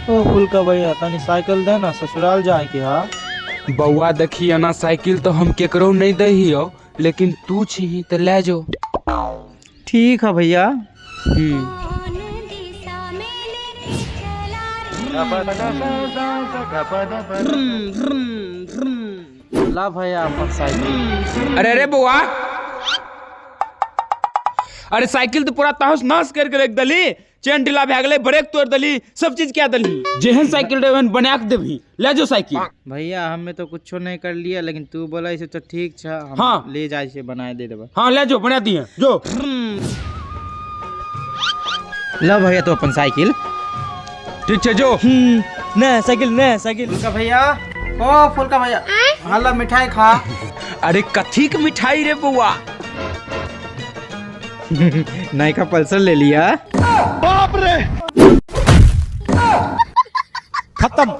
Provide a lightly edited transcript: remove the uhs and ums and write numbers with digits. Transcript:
ओ फुलका भैया, तनी साइकिल दे ना, ससुराल जाए के हा। बौआ देखी, एना साइकिल तो हम केकरो नहीं दही हो, लेकिन तू छीही तो ले जो। ठीक है भैया। ला भैया अपन साइकिल। अरे अरे बौआ, अरे साइकिल तो पूरा तहस नहस करके रख दली, चेन ढीला भए गेलै, ब्रेक तोड़ दली, सब चीज क्या दली। जेहन साइकिल रहे ओहन बना के देबही, ले जो साइकिल। भैया, हमें तो कुछो नहीं कर लिया, लेकिन तू बोला से तो ठीक छ, हम ले जाए से बनाए दे देबा। हाँ, ले जो, बना दिए जो। ला भैया तो अपन साइकिल। ठीक छै, जो। नहीं साइकिल, नहीं साइकिल। फुलका भैया, ओ फुलका भैया, हाला मिठाई खा। अरे कथी के मिठाई रे बौआ? नयका पल्सर ले लिया। खत्म।